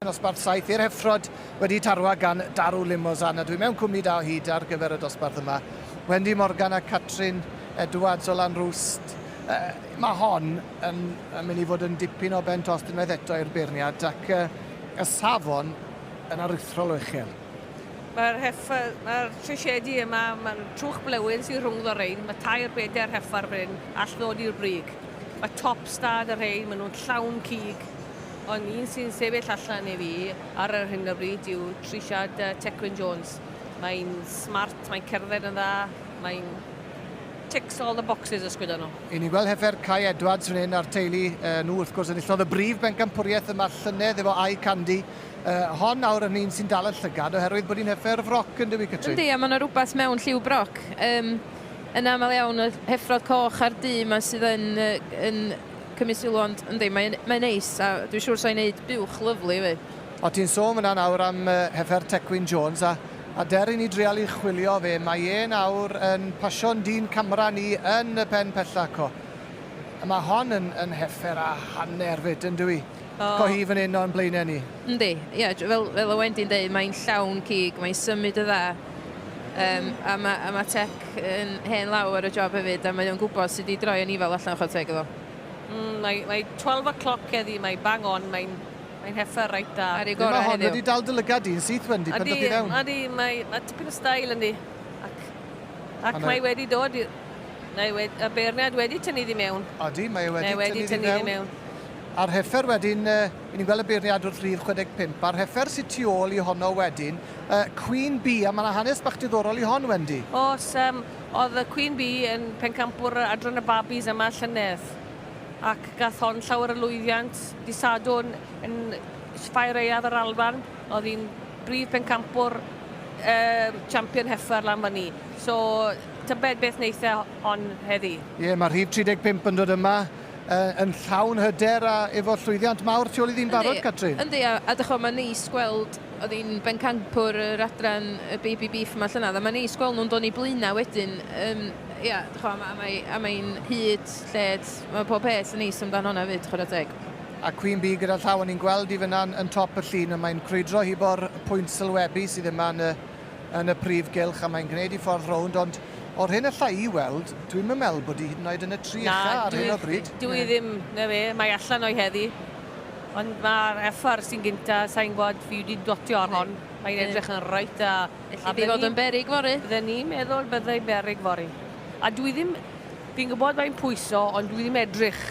Dosbarth 7 i'r Heffrod wedi tarwa gan Darw Limousin a dwi mewn cwmni da o hyd ar gyfer y dosbarth yma. Wendy Morgan a Catrin Edwards o Lanrwst. Uh, mae hon yn, yn mynd i fod yn dipyn o ben tost unwaith eto i'r beirniad ac uh, y safon yn aruthrol o uchel. Mae'r heffer, mae'r trisiedi yma, mae'r trwch blewyn sy'n rhwngddo rein, mae tair bedair heffer fan hyn, all ddod i'r brig. Mae top stad y rhein, maen nhw'n llawn cig. Ond un sy'n sefyll allan i fi ar yr hyn o bryd yw trisiad Tecwyn Jones. Mae'n smart, mae'n cerdded yn dda, mae'n ticks all the boxes os gwydon nhw. I ni'n gweld heffer Kai Edwards fan hyn a'r teulu nhw wrth gwrs enillodd y brif bencampwriaeth yma llynedd efo I Candy. Uh, hon nawr yn un sy'n dal y llygad oherwydd bod hi'n heffer froc yn dywi Catrin? Yndi, a mae yna rhywbeth mewn lliw broc. Um, yn aml iawn y heffrod coch a'r du yma sydd yn, yn cymryd sylw ond yndi mae'n mae'n neis a dwi'n siŵr sa'n neud buwch lyfli efyd. O ti'n sôn fyna nawr am heffer Tecwyn Jones a a der i ni drial i chwilio fe, mae e nawr yn pasio'n dyn camera ni yn y pen pella co. A mae hon yn yn heffer a hanner fyd yn dyw 'i? O. Co hi fan hyn o'n blaenau ni. Yndi, ie, fel fel o Wendy'n deud mae'n llawn cig, mae'n symud y dda. Um, a mae a ma Tec yn hen law ar y job hefyd a mae o'n gwybod sut i droi anifail allan chwarae teg iddo. Mm, mae, mae 12 o'clock heddi, mae bang on, mae'n mae heffer reit da. Ar ei gorau Mae hon heddiw. wedi dal dy lygad di'n syth Wendy pan dod i fewn. Ydy, mae, mae tipyn o stael yndi. Ac, ac A mae- mae wedi dod, i, mae wedi, y beirniad wedi tynnu ddi mewn. Odi, mae e wedi, Mae wedi tynnu ddi tynnu ddi mewn. mewn. A'r heffer wedyn, uh, i ni'n gweld y beirniad wrth rif 65, a'r heffer sydd tu ôl i honno wedyn, uh, Queen Bee, a mae yna hanes bach diddorol i hon, Wendy. Os, um, oedd y Queen Bee yn pencampwr adran y babis yma llynedd, ac gath hon llawer o lwyddiant di Sadwrn yn Ffair Aeaf yr Alban, oedd hi'n brif pencampwr uh, champion heffer lan fyny. So, tybed beth wneith e hon heddi. Ie, yeah, mae rhif 35 yn dod yma uh, yn llawn hyder a efo llwyddiant mawr tu ôl iddi'n barod, Catrin. Yndi, a, a dych mae'n neis gweld, oedd hi'n bencampwr yr adran y baby beef yma llynedd, a mae'n neis gweld nhw'n dod i blaenau wedyn. Um, ia, dych a, a mae'n mae hyd, lled, mae pob peth yn neis amdano hwnna fyd, chwarae teg. A Queen Bee gyda llaw, o'n i'n gweld i fyna yn top y llun, mae'n crwydro hibo'r pwynt sylwebu sydd yma yn y, yn y prif gylch a mae'n gwneud i ffordd rownd, ond o'r hyn alla i weld, dwi'm yn meddwl bod hi hyd yn oed yn y tri ucha ar hyn o bryd. Dwi ddim, na fe, mae allan o'i heddi. Ond mae'r FR sy'n gynta, sa'n gwybod, fi wedi dotio ar hon. Mae'n edrych yn reit da. Elli di fod yn berig fory? Bydden ni'n meddwl byddai'n berig fory. A dwi ddim, fi'n gwybod mae'n pwyso, ond dwi ddim edrych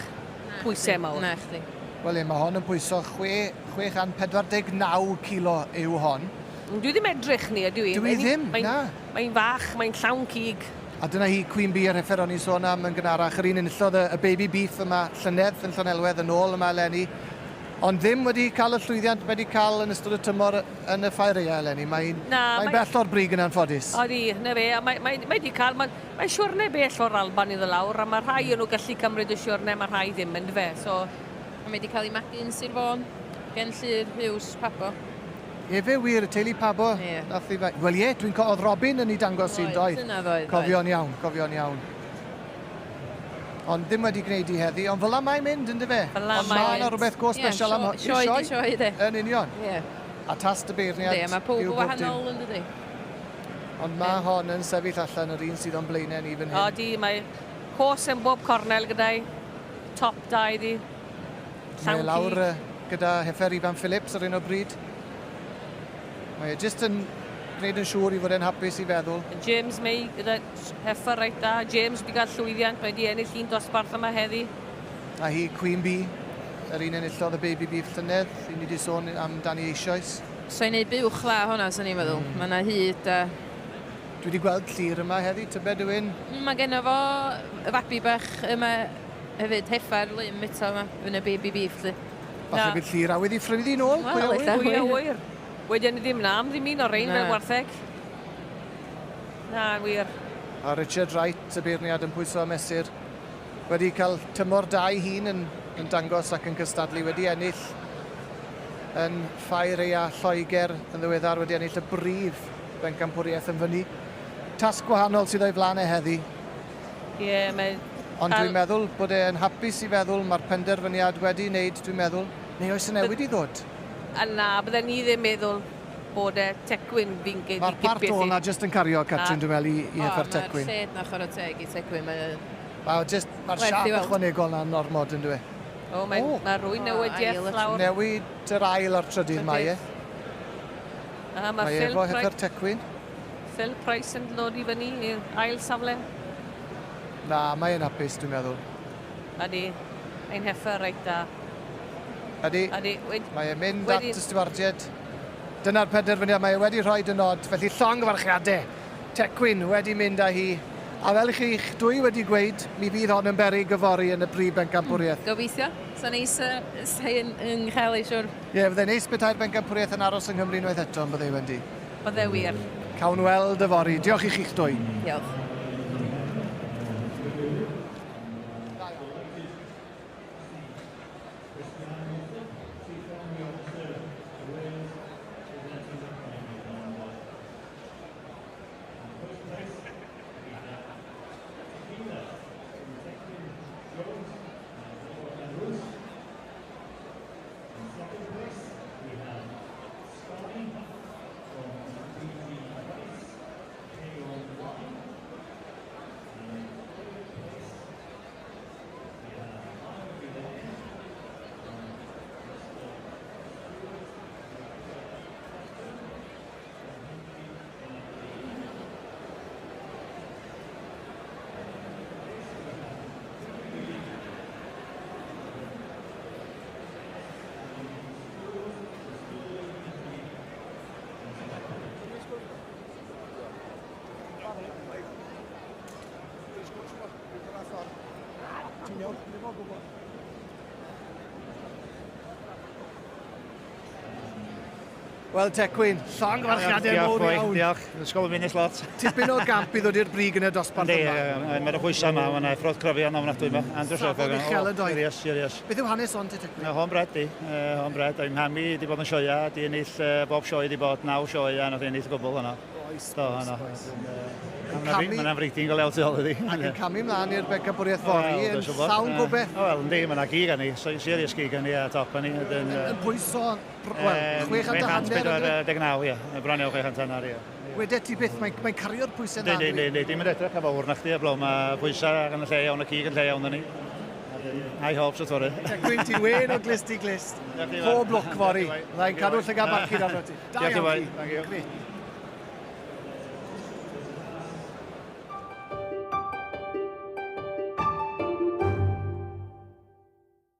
pwysau mawr. Na chdi. Wel ie, mae hon yn pwyso 649 kilo yw hon. Dwi ddim edrych ni, ydw i. Dwi ddim, mae'n, na. Mae'n fach, mae'n llawn cig. A dyna hi, Queen Bee, yr heffer o'n i'n sôn am yn gynharach, yr un enillodd y, y baby beef yma llynedd yn Llanelwedd yn ôl yma eleni, ond ddim wedi cael y llwyddiant mae wedi cael yn ystod y tymor yn y ffair aeaf eleni. Mae'n mae mae... bell o'r brig yn anffodus. Odi, na fe, a mae, mae, mae wedi cael, mae, mae siwrne bell o'r Alban iddo lawr, a mae rhai o'n nhw gallu cymryd y siwrne, mae rhai ddim yn fe, so... A mae wedi cael ei magu yn Sir Fôn, gen Llyr Hughes Pabo. Efe wir, y teulu Pabo. Ie. Nath i fa... Wel ie, dwi'n co... Oedd Robin yn ei dangos i'n doedd? Oedd, oedd. Cofio'n iawn, cofio'n iawn. Ond ddim wedi gwneud i heddi, ond fel mae'n mynd, ynddo fe? Fel 'na Ond mae'n mae yna mynd. rhywbeth go special am... Sioe di sioe, de. Yn union. Ie. A tast y beirniad Yndi, a mae pob yw yn bob dim. wahanol yn dydi? Ond mae hon yn sefyll allan yr un sydd o'n blaenau ni fan hyn. Odi, mae cos yn bob cornel gyda'i top da iddi. Mae e Llawn lawr cig. gyda heffer Ifan Phillips ar hyn o bryd. Mae e jyst yn gwneud yn siŵr i fod e'n hapus i feddwl. James May gyda heffer reit da. James wedi cael llwyddiant, mae wedi ennill un dosbarth yma heddi. A hi Queen Bee, yr un enillodd y Baby Beef llynedd, i ni wedi sôn amdani eisoes. So'n neud buwch dda hwnna, swn i'n meddwl. Mm. Mae yna hyd a... Dwi wedi gweld Llyr yma heddi, tybed yw un? Mae genno fo y fabi bach yma hefyd, heffa'r lym eto yma, yn y baby beef, lly. Falle bydd Llyr awydd i ffrynu ddi nôl, pwy a Wel, ŵyr? Pwy a ŵyr. Wedyn ni ddim na am ddim un o'r rein fel gwartheg. Na, wir. A Richard Wright, y beirniad yn pwyso a mesur, wedi cael tymor da ei hun yn, yn dangos ac yn cystadlu, wedi ennill yn Ffair Eia Lloegr yn ddiweddar, wedi ennill y brif bencampwriaeth yn fyny. Tasg gwahanol sydd o'i flaen e heddi. Ie, yeah, mae... Ond dwi'n meddwl bod e'n hapus i feddwl, mae'r penderfyniad wedi wneud, dwi'n meddwl. Neu oes y newid i ddod? A na, bydden ni ddim meddwl bod e Tecwyn fi'n gyd i Mae'r part gipio ôl ti. na jyst yn cario, Catrin, dwi'n meddwl, i heffer Tecwyn. Mae'r lled na chwarae teg i Tecwyn. Mae... Mae just, mae'r Werth i siap weld. ychwanegol na'n ormod yn dwi. O, mae O. ma rwy'n O, newidiaeth ail y lawr. Newid yr ail a'r trydydd mae e. A mae Mae Phil, efo Pri heffer Tecwyn. Phil Price yn dod i fyny i'r ail safle. Na, mae e'n hapus, dwi'n meddwl. Ydy, ein heffer reit da. Ydy, Ydy, mae e'n mynd at y stiwardiaid. Dyna'r penderfyniad, mae e wedi rhoi y nod, felly llongyfarchiadau. Tecwyn wedi mynd â hi. A fel chi'ch dwy wedi gweud, mi fydd hon yn beryg yfory yn y brif bencampwriaeth. Gobeithio. Sa'n neis sa hi'n yn chael ei siwr. Ie, yeah, fyddai'n neis petai'r bencampwriaeth yn aros yng Nghymru unwaith eto, yn byddai Wendy. Bydde wir. Cawn weld yfory. Diolch i chi'ch dwy. Diolch. Wel, Tecwyn, llongyfarchiadau mowr iawn. Diolch, ysgol yn fynd lot. Tipyn o gamp i ddod i'r brig yn y dosbarth Yndi, yma. mae'r pwysau yma, mae'n effrodd cryfion ofnadwy yma. Andrew Safon uchel yn doedd? Serious, serious. Beth yw hanes hon te, Tecwyn? Na, hon bred di, hon bred. Dwi'n hami di bod yn sioia, di ennill bob sioe di bod, 9 sioe, a nath ennill y gwbl yno. Oes, Do, oes, yno. oes. Mae'n amrigdi'n gael tu ôl iddi. Ac yn camu mlaen i'r bencampwriaeth fory yn llawn gobeith. O, wel, yndi, mae yna gig ni, serious gig ni a top ni. Yn pwyso, wel, 650. 649, ie. Bron iawn 600, ie. Wedet ti byth, mae'n mae cario'r pwysau dda. Yndi, yndi, dim yn edrych ar fawr na chdi, eblaw, mae pwysau yn y lle iawn, y cig yn lle iawn ni. High hopes o torri. Tecwyn, ti'n wen o glust i glust. Pob lwc fory. Fyddai'n cadw llygad barcud arno ti. Da iawn ti. Grêt.